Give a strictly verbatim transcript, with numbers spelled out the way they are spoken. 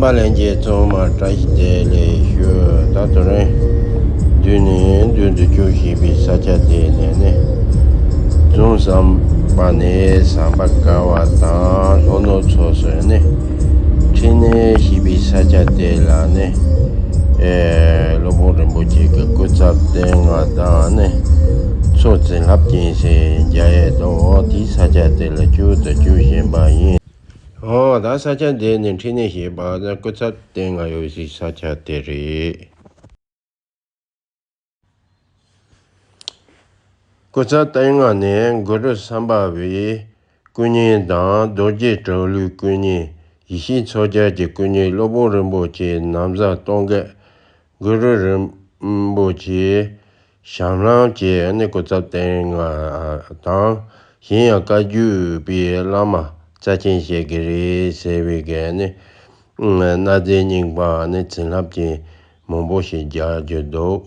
པ་ལྷན་རྒྱས་ཚང་མ་བཀྲ་ཤིས་བདེ་ལེགས་ཞུ། ད་དེ་རིང་མདུན་ནས་མདུན་དུ་བསྐྱོད་བཞིན་པའི་ས་ཆ་དེ་ནས་ནི། རྫོང་བསམ་པ་ནས་བསམ་པ་དཀར་བ་དང་ལྷོ་ནུབ་ཕྱོགས་སུ་ནི། འཕྲིན་ལས་ཞེས་པའི་ས་ཆ་དེ་ལ་ནི། ཨེ་སློབ་དཔོན་རིན་པོ་ཆེ་གི་སྐུ་ཚབ་བསྟན་ལྔ་དང་ནི། ཚོགས་བྱིན་རླབས་ཅན་ཞེས་མཇལ་ཡས་འདུག་དེའི་ས་ཆ་དེ་ལ་བསྐྱོད་དུ་བསྐྱོད་བཞིན་པ་ཡིན། འོ་ད་ས་ཆ་འདི་ནི་འཕྲིན་ལས་ཞེས་པ་ནི་སྐུ་ཚབ་བསྟན་ལྔ་ཡོད་སའི་ས་ཆ་དེ་རེད། སྐུ་ཚབ་བསྟན་ལྔ་ནི་གུ་རུ་བསམ་པ་པའི་སྐུ་བརྙན་དང་རྡོ་རྗེ་གྲགས་ལྷུན་སྐུ་བརྙན། ཡེ་ཤེས་མཚོ་རྒྱལ་གྱི་སྐུ་བརྙན། སློབ་དཔོན་རིན་པོ་ཆེའི་ན་བཟའ་གཏོང་གི། གུ་རུ་རིན་པོ་ཆེའི་ཞབས་ལྷམ་བཅས་ནི་སྐུ་ཚབ་བསྟན་ལྔ་དང་། གཞན་ཡང་བཀའ་བརྒྱུད་པའི་བླ་མ་རྩ་ཆེན་བཤད་ཀྱི་རེད་ཟེར་བའི་གི་ནི་གནའ་རྫས་རྙིང་པ་ནི་བྱིན་རླབས་ཅན་མང་པོ་ཞིག་མཇལ་རྒྱུ་འདུག